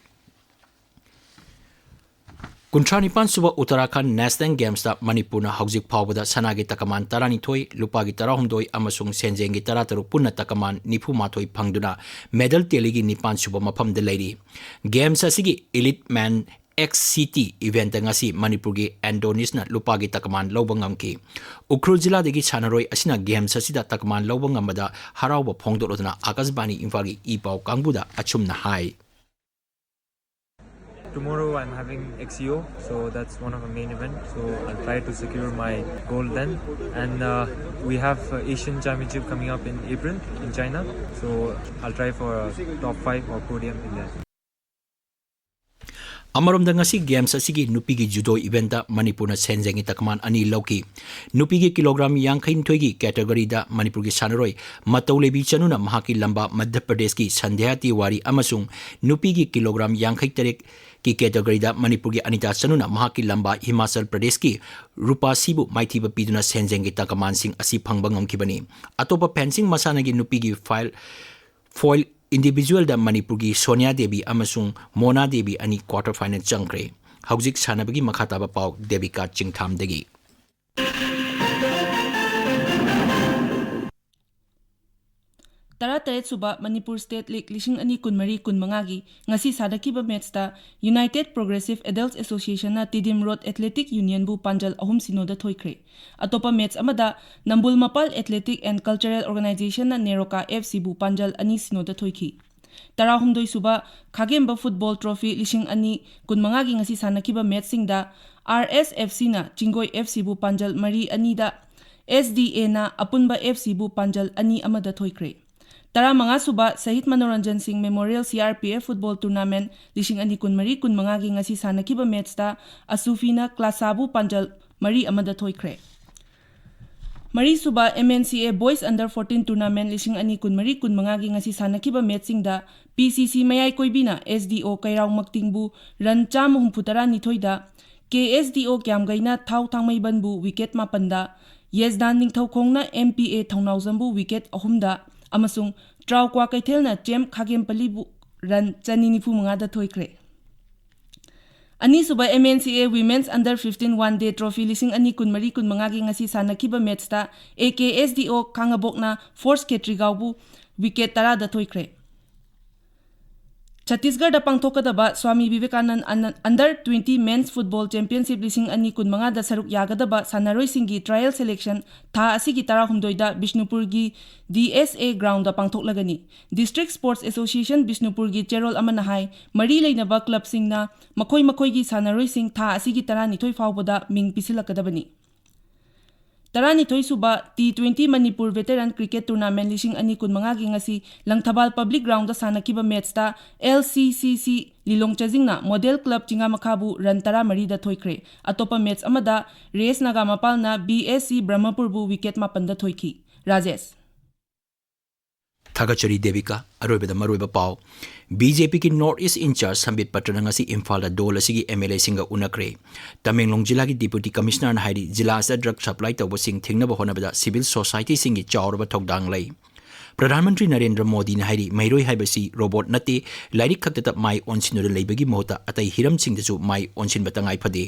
ꯀꯨꯟꯊ꯭ꯔꯥ ꯅꯤꯄꯥꯟ ꯁꯨꯕ ꯎꯠꯇꯔꯥꯈꯟꯗ National Gamesꯇ ꯃꯅꯤꯄꯨꯔꯅ ꯍꯧꯖꯤꯛ ꯐꯥꯎꯕꯗ ꯁꯅꯥꯒꯤ ꯇꯀꯃꯥꯟ ꯇꯔꯥꯅꯤꯊꯣꯏ, ꯂꯨꯄꯥꯒꯤ ꯇꯔꯥꯍꯨꯝꯗꯣꯏ ꯑꯃꯁꯨꯡ ꯁꯦꯟꯖꯦꯡꯒꯤ ꯇꯔꯥꯇꯔꯨꯛ, ꯄꯨꯟꯅ ꯇꯀꯃꯥꯟ ꯅꯤꯐꯨ ꯃꯥꯊꯣꯏ ꯐꯪꯗꯨꯅ medal tallyꯒꯤ ꯅꯤꯄꯥꯟ ꯁꯨꯕ ꯃꯐꯝꯗ ꯂꯩꯔꯤ꯫ Games ꯑꯁꯤꯒꯤ Elite Men X C T eventꯇ ꯉꯁꯤ ꯃꯅꯤꯄꯨꯔꯒꯤ ꯑꯦꯟꯗꯣꯅꯤꯁꯅ ꯂꯨꯄꯥꯒꯤ ꯇꯀꯃꯥꯟ ꯂꯧꯕ ꯉꯝꯈꯤ꯫ ꯎꯈ꯭ꯔꯨꯜ ꯖꯤꯂꯥꯗꯒꯤ ꯁꯥꯟꯅꯔꯣꯏ ꯑꯁꯤꯅ Games ꯑꯁꯤꯗ ꯇꯀꯃꯥꯟ ꯂꯧꯕ ꯉꯝꯕꯗ ꯍꯔꯥꯎꯕ ꯐꯣꯡꯗꯣꯛꯂꯗꯨꯅ ꯑꯥꯀꯥꯁꯕꯥꯅꯤ ꯏꯝꯐꯥꯜꯒꯤ ꯏ ꯄꯥꯎ ꯀꯥꯡꯕꯨꯗ ꯑꯆꯨꯝꯅ ꯍꯥꯏ꯫ Tomorrow I'm having X C O, so that's one of the main events. So I'll try to secure my gold then. And uh, we have uh, Asian Championship coming up in April in China. So I'll try for a top five or podium in there. ꯑꯃꯔꯣꯝꯗ ꯉꯁꯤ Games ꯑꯁꯤꯒꯤ ꯅꯨꯄꯤꯒꯤ judo eventꯇ ꯃꯅꯤꯄꯨꯔꯅ ꯁꯦꯟꯖꯦꯡꯒꯤ ꯇꯀꯃꯥꯟ ꯑꯅꯤ ꯂꯧꯈꯤ꯫ ꯅꯨꯄꯤꯒꯤ kilogram ꯌꯥꯡꯈꯩꯅꯤꯊꯣꯏꯒꯤ categoryꯗ ꯃꯅꯤꯄꯨꯔꯒꯤ ꯁꯥꯟꯅꯔꯣꯏ ꯃꯇꯧꯂꯩꯕꯤ ꯆꯅꯨꯅ ꯃꯍꯥꯛꯀꯤ ꯂꯝꯕꯥ ꯃꯙ꯭ꯌ ꯄ꯭ꯔꯗꯦꯁꯀꯤ ꯁꯟꯙ꯭ꯌꯥ ꯇꯤꯋꯥꯔꯤ ꯑꯃꯁꯨꯡ ꯅꯨꯄꯤꯒꯤ kilogram ꯌꯥꯡꯈꯩ ꯇꯔꯦꯠ ꯀꯤ ꯀꯦꯇꯒꯣꯔꯤꯗ ꯃꯅꯤꯄꯨꯔꯒꯤ ꯑꯅꯤꯇꯥ ꯆꯅꯨꯅ ꯃꯍꯥꯛꯀꯤ ꯂꯝꯕꯥ ꯍꯤꯃꯥꯆꯜ ꯄ꯭ꯔꯗꯦꯁꯀꯤ ꯔꯨꯄꯥꯁꯤꯕꯨ ꯃꯥꯏꯊꯤꯕ ꯄꯤꯗꯨꯅ ꯁꯦꯟꯖꯦꯡꯒꯤ ꯇꯀꯃꯥꯟꯁꯤꯡ ꯑꯁꯤ ꯐꯪꯕ ꯉꯝꯈꯤꯕꯅꯤ꯫ ꯑꯇꯣꯞꯄ ꯐꯦꯟꯁꯤꯡ ꯃꯁꯥꯟꯅꯒꯤ ꯅꯨꯄꯤꯒꯤ ꯐꯥꯏꯜ ꯐꯣꯏꯜ ꯏꯟꯗꯤꯚꯤꯖꯨꯋꯦꯜꯗ ꯃꯅꯤꯄꯨꯔꯒꯤ ꯁꯣꯅꯤꯌꯥ ꯗꯦꯕꯤ ꯑꯃꯁꯨꯡ ꯃꯣꯅꯥ ꯗꯦꯕꯤ ꯑꯅꯤ ꯀ꯭ꯋꯥꯇꯔ ꯐꯥꯏꯅꯦꯜ ꯆꯪꯈ꯭ꯔꯦ꯫ ꯍꯧꯖꯤꯛ ꯁꯥꯟꯅꯕꯒꯤ ꯃꯈꯥ ꯇꯥꯕ ꯄꯥꯎ ꯗꯦꯕꯤꯀꯥ ꯆꯤꯡꯊꯥꯝꯗꯒꯤ꯫ ꯇꯔꯥꯇꯔꯦꯠ ꯁꯨꯕ ꯃꯅꯤꯄꯨꯔ ꯁ꯭ꯇꯦꯠ ꯂꯤꯒ ꯂꯤꯁꯤꯡ ꯑꯅꯤ ꯀꯨꯟꯃꯔꯤ ꯀꯨꯟꯃꯉꯥꯒꯤ ꯉꯁꯤ ꯁꯥꯟꯅꯈꯤꯕ ꯃꯦꯠꯁꯇ ꯌꯨꯅꯥꯏꯇꯦꯗ ꯄ꯭ꯔꯣꯒ꯭ꯔꯦꯁꯤꯚ ꯑꯦꯗꯜꯠ ꯑꯦꯁꯣꯁꯤꯌꯦꯁꯟꯅ ꯇꯤꯗꯤꯝ ꯔꯣꯗ ꯑꯦꯊꯂꯦꯇꯤꯛ ꯌꯨꯅꯤꯌꯟꯕꯨ ꯄꯥꯟꯖꯜ ꯑꯍꯨꯝ ꯁꯤꯅꯣꯗ ꯊꯣꯏꯈ꯭ꯔꯦ꯫ ꯑꯇꯣꯞꯄ ꯃꯦꯠꯁ ꯑꯃꯗ Nambol Mapal athletic and cultural ꯑꯣꯔꯒꯅꯥꯏꯖꯦꯁꯟꯅ ꯅꯦꯔꯣꯀꯥ ꯑꯦꯐ ꯁꯤꯕꯨ ꯄꯥꯟꯖꯜ ꯑꯅꯤ ꯁꯤꯅꯣꯗ ꯊꯣꯏꯈꯤ꯫ ꯇꯔꯥꯍꯨꯝꯗꯣꯏ ꯁꯨꯕ ꯈꯥꯒꯦꯝꯕ ꯐꯨꯠꯕꯣꯜ ꯇ꯭ꯔꯣꯐꯤ ꯂꯤꯁꯤꯡ ꯑꯅꯤ ꯀꯨꯟꯃꯉꯥꯒꯤ ꯉꯁꯤ ꯁꯥꯟꯅꯈꯤꯕ ꯃꯦꯠꯁꯁꯤꯡꯗ ꯑꯥꯔ ꯑꯦꯁ ꯑꯦꯐ ꯁꯤꯅ ꯆꯤꯡꯒꯣꯏ ꯑꯦꯐ ꯁꯤꯕꯨ ꯄꯥꯟꯖꯜ ꯃꯔꯤ ꯑꯅꯤꯗ, ꯑꯦꯁ ꯗꯤ ꯑꯦꯅ ꯑꯄꯨꯟꯕ ꯑꯦꯐ ꯁꯤꯕꯨ ꯄꯥꯟꯖꯜ ꯑꯅꯤ ꯑꯃꯗ ꯊꯣꯏꯈ꯭ꯔꯦ꯫ ꯇꯔꯥꯃꯉꯥ ꯁꯨꯕ ꯁꯍꯤꯗ ꯃꯅꯣꯔꯟꯖꯟ ꯁꯤꯡ memorial C R P F football tournament ꯂꯤꯁꯤꯡ ꯑꯅꯤ ꯀꯨꯟꯃꯔꯤ ꯀꯨꯟꯃꯉꯥꯒꯤ ꯉꯁꯤ ꯁꯥꯟꯅꯈꯤꯕ ꯃꯦꯠꯁꯇ ꯑꯁꯨꯐꯤꯅ ꯀ꯭ꯂꯥꯁꯥꯕꯨ ꯄꯥꯟꯖꯜ ꯃꯔꯤ ꯑꯃꯗ ꯊꯣꯏꯈ꯭ꯔꯦ꯫ ꯃꯔꯤꯁꯨꯕ ꯑꯦꯝ ꯑꯦꯟ ꯁꯤ ꯑꯦ ꯕꯣꯏꯁ ꯑꯟꯗꯔ ꯐꯣꯔꯇꯤꯟ ꯇꯨꯔꯅꯥꯃꯦꯟꯠ ꯂꯤꯁꯤꯡ ꯑꯅꯤ ꯀꯨꯟꯃꯔꯤ ꯀꯨꯟꯃꯉꯥꯒꯤ ꯉꯁꯤ ꯁꯥꯟꯅꯈꯤꯕ ꯃꯦꯠꯁꯁꯤꯡꯗ ꯄꯤ ꯁꯤ ꯁꯤ ꯃꯌꯥꯏ ꯀꯣꯏꯕꯤꯅ ꯑꯦꯁ ꯗꯤ ꯑꯣ ꯀꯩꯔꯥꯎ ꯃꯛꯇꯤꯡꯕꯨ ꯔꯟ ꯆꯥꯝꯃ ꯍꯨꯝꯐꯨ ꯇꯔꯥ ꯅꯤꯊꯣꯏꯗ, ꯀꯦ ꯑꯦꯁ ꯗꯤ ꯑꯣ ꯀ꯭ꯌꯥꯝꯒꯩꯅ ꯊꯥꯎ ꯊꯥꯡꯃꯩꯕꯟꯕꯨ ꯋꯤꯀꯦꯠ ꯃꯥꯄꯟꯗ, ꯌꯦꯖꯗꯥꯟ ꯅꯤꯡꯊꯧꯈꯣꯡꯅ ꯑꯦꯝ ꯄꯤ ꯑꯦ ꯊꯧꯅꯥꯎꯖꯝꯕꯨ ꯋꯤꯀꯦꯠ ꯑꯍꯨꯝꯗ ꯑꯃꯁꯨꯡ ꯇ꯭ꯔꯥꯎ ꯀ꯭ꯋꯥꯀꯩꯊꯦꯜꯅ ꯆꯦꯝ ꯈꯥꯒꯦꯝꯄꯜꯂꯤꯕꯨ ꯔꯟ ꯆꯅꯤ ꯅꯤꯐꯨ ꯃꯉꯥꯗ ꯊꯣꯏꯈ꯭ꯔꯦ꯫ ꯑꯅꯤꯁꯨꯕ M N C A women's under fifteen one day trophy ꯂꯤꯁꯤꯡ ꯑꯅꯤ ꯀꯨꯟꯃꯔꯤ ꯀꯨꯟꯃꯉꯥꯒꯤ ꯉꯁꯤ ꯁꯥꯟꯅꯈꯤꯕ ꯃꯦꯠꯁꯇ ꯑꯦ ꯀꯦ ꯑꯦꯁ ꯗꯤ ꯑꯣ ꯈꯥꯉꯕꯣꯛꯅ ꯐꯣꯔꯁ ꯈꯦꯇ꯭ꯔꯤꯒꯥꯎꯕꯨ ꯋꯤꯀꯦꯠ ꯇꯔꯥꯗ ꯊꯣꯏꯈ꯭ꯔꯦ꯫ ꯆꯇꯤꯁꯒꯔꯗ ꯄꯥꯡꯊꯣꯛꯀꯗꯕ ꯁ꯭ꯋꯥꯃꯤ ꯕꯤꯕꯦꯀꯥꯅꯟ ꯑꯟ-, ꯑꯟꯗꯔ ꯇ꯭ꯋꯦꯟꯇꯤ ꯃꯦꯟꯁ ꯐꯨꯠꯕꯣꯜ ꯆꯦꯝꯄꯤꯌꯟꯁꯤꯞ ꯂꯤꯁꯤꯡ ꯑꯅꯤ ꯀꯨꯟꯃꯉꯥꯗ ꯁꯔꯨꯛ ꯌꯥꯒꯗꯕ ꯁꯥꯟꯅꯔꯣꯏꯁꯤꯡꯒꯤ ꯇ꯭ꯔꯥꯌꯦꯜ ꯁꯦꯂꯦꯛꯁꯟ ꯊꯥ ꯑꯁꯤꯒꯤ ꯇꯔꯥꯍꯨꯝꯗꯣꯏꯗ ꯕꯤꯁꯅꯨꯄꯨꯔꯒꯤ ꯗꯤ ꯑꯦꯁ ꯑꯦ ꯒ꯭ꯔꯥꯎꯟꯗ ꯄꯥꯡꯊꯣꯛꯂꯒꯅꯤ꯫ ꯗꯤꯁꯇ꯭ꯔꯤꯛ ꯁ꯭ꯄꯣꯔꯠꯁ ꯑꯦꯁꯣꯁꯤꯌꯦꯁꯟ ꯕꯤꯁꯅꯨꯄꯨꯔꯒꯤ ꯆꯦꯔꯣꯜ ꯑꯃꯅ ꯍꯥꯏ, ꯃꯔꯤ ꯂꯩꯅꯕ ꯀ꯭ꯂꯕꯁꯤꯡꯅ ꯃꯈꯣꯏ ꯃꯈꯣꯏꯒꯤ ꯁꯥꯟꯅꯔꯣꯏꯁꯤꯡ ꯊꯥ ꯑꯁꯤꯒꯤ ꯇꯔꯥꯅꯤꯊꯣꯏ ꯐꯥꯎꯕꯗ ꯃꯤꯡ ꯄꯤꯁꯤꯜꯂꯛꯀꯗꯕꯅꯤ꯫ ꯇꯔꯥꯅꯤꯊꯣꯏ ꯁꯨꯕ T twenty Manipur veteran cricket tournament ꯂꯤꯁꯤꯡ ꯑꯅꯤ ꯀꯨꯟꯃꯉꯥꯒꯤ ꯉꯁꯤ ꯂꯪꯊꯕꯥꯜ ꯄꯕ꯭ꯂꯤꯛ ꯒ꯭ꯔꯥꯎꯟꯗ ꯁꯥꯟꯅꯈꯤꯕ ꯃꯦꯠꯁꯇ ꯑꯦꯜ ꯁꯤ ꯁꯤ ꯁꯤ ꯂꯤꯂꯣꯡ ꯆꯥꯖꯤꯡꯅ ꯃꯣꯗꯦꯜ ꯀ꯭ꯂꯕ ꯆꯤꯡꯉꯥꯃꯈꯥꯕꯨ ꯔꯟ ꯇꯔꯥꯃꯔꯤꯗ ꯊꯣꯏꯈ꯭ꯔꯦ꯫ ꯑꯇꯣꯞꯄ ꯃꯦꯠꯁ ꯑꯃꯗ race ꯅꯥꯒꯥꯃꯄꯥꯜꯅ B S C ꯕ꯭ꯔꯍꯃꯄꯨꯔꯕꯨ wicket ꯃꯥꯄꯟꯗ ꯊꯣꯏꯈꯤ꯫ ꯔꯥꯖꯦꯁ꯫ ꯊꯥꯒꯠꯆꯔꯤ ꯗꯦꯕꯤꯀꯥ꯫ ꯑꯔꯣꯏꯕꯗ ꯃꯔꯨꯑꯣꯏꯕ ꯄꯥꯎ꯫ ꯕꯤ ꯖꯦ ꯄꯤꯒꯤ North East in-charge ꯁꯝꯕꯤꯠ ꯄꯇ꯭ꯔꯅ ꯉꯁꯤ ꯏꯝꯐꯥꯜꯗ ꯗꯣꯜ ꯑꯁꯤꯒꯤ ꯑꯦꯝ ꯑꯦꯜ ꯑꯦꯁꯤꯡꯒ ꯎꯅꯈ꯭ꯔꯦ꯫ ꯇꯃꯦꯡꯂꯣꯡ ꯖꯤꯂꯥꯒꯤ ꯗꯤꯄ꯭ꯌꯨꯇꯤ ꯀꯃꯤꯁꯅꯔꯅ ꯍꯥꯏꯔꯤ, ꯖꯤꯂꯥ ꯑꯁꯤꯗ ꯗ꯭ꯔꯒ ꯁꯄ꯭ꯂꯥꯏ ꯇꯧꯕꯁꯤꯡ ꯊꯤꯡꯅꯕ ꯍꯣꯠꯅꯕꯗ ꯁꯤꯚꯤꯜ ꯁꯣꯁꯥꯏꯇꯤꯁꯤꯡꯒꯤ ꯆꯥꯎꯔꯕ ꯊꯧꯗꯥꯡ ꯂꯩ꯫ ꯄ꯭ꯔꯙꯥꯟ ꯃꯟꯇ꯭ꯔꯤ ꯅꯔꯦꯟꯗ꯭ꯔ ꯃꯣꯗꯤꯅ ꯍꯥꯏꯔꯤ, ꯃꯍꯩꯔꯣꯏ ꯍꯥꯏꯕꯁꯤ ꯔꯣꯕꯣꯠ ꯅꯠꯇꯦ, ꯂꯥꯏꯔꯤꯛ ꯈꯛꯇꯗ ꯃꯥꯏ ꯑꯣꯟꯁꯤꯟꯗꯨꯅ ꯂꯩꯕꯒꯤ ꯃꯍꯨꯠꯇ ꯑꯇꯩ ꯍꯤꯔꯝꯁꯤꯡꯗꯁꯨ ꯃꯥꯏ ꯑꯣꯟꯁꯤꯟꯕ ꯇꯉꯥꯏ ꯐꯗꯦ꯫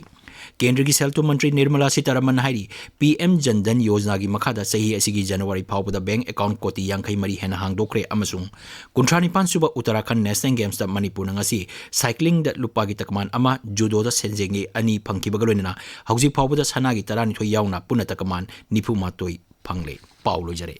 ꯀꯦꯟꯗ꯭ꯔꯒꯤ ꯁꯦꯜ ꯊꯨꯝ ꯃꯟꯇ꯭ꯔꯤ ꯅꯤꯔꯃꯂꯥ ꯁꯤꯇꯥꯔꯥꯃꯟ ꯍꯥꯏꯔꯤ, ꯄꯤ ꯑꯦꯝ ꯖꯟ ꯙꯟ ꯌꯣꯖꯅꯥꯒꯤ ꯃꯈꯥꯗ ꯆꯍꯤ ꯑꯁꯤꯒꯤ ꯖꯅꯋꯥꯔꯤ ꯐꯥꯎꯕꯗ ꯕꯦꯡꯛ ꯑꯦꯀꯥꯎꯟꯠ ꯀꯣꯇꯤ ꯌꯥꯡꯈꯩ ꯃꯔꯤ ꯍꯦꯟꯅ ꯍꯥꯡꯗꯣꯛꯈ꯭ꯔꯦ ꯑꯃꯁꯨꯡ ꯀꯨꯟꯊ꯭ꯔꯥ ꯅꯤꯄꯥꯟ ꯁꯨꯕ ꯎꯠꯇꯔꯥꯈꯟꯗ ꯅꯦꯁꯅꯦꯜ ꯒꯦꯝꯁꯇ ꯃꯅꯤꯄꯨꯔꯅ ꯉꯁꯤ ꯁꯥꯏꯀ꯭ꯂꯤꯡꯗ ꯂꯨꯄꯥꯒꯤ ꯇꯀꯃꯥꯟ ꯑꯃ, ꯖꯨꯗꯣꯗ ꯁꯦꯟꯖꯦꯡꯒꯤ ꯑꯅꯤ ꯐꯪꯈꯤꯕꯒ ꯂꯣꯏꯅꯅ ꯍꯧꯖꯤꯛ ꯐꯥꯎꯕꯗ ꯁꯅꯥꯒꯤ ꯇꯔꯥꯅꯤꯊꯣꯏ ꯌꯥꯎꯅ ꯄꯨꯟꯅ ꯇꯀꯃꯥꯟ ꯅꯤꯐꯨ ꯃꯥꯊꯣꯏ ꯐꯪꯂꯦ꯫ ꯄꯥꯎ ꯂꯣꯏꯖꯔꯦ꯫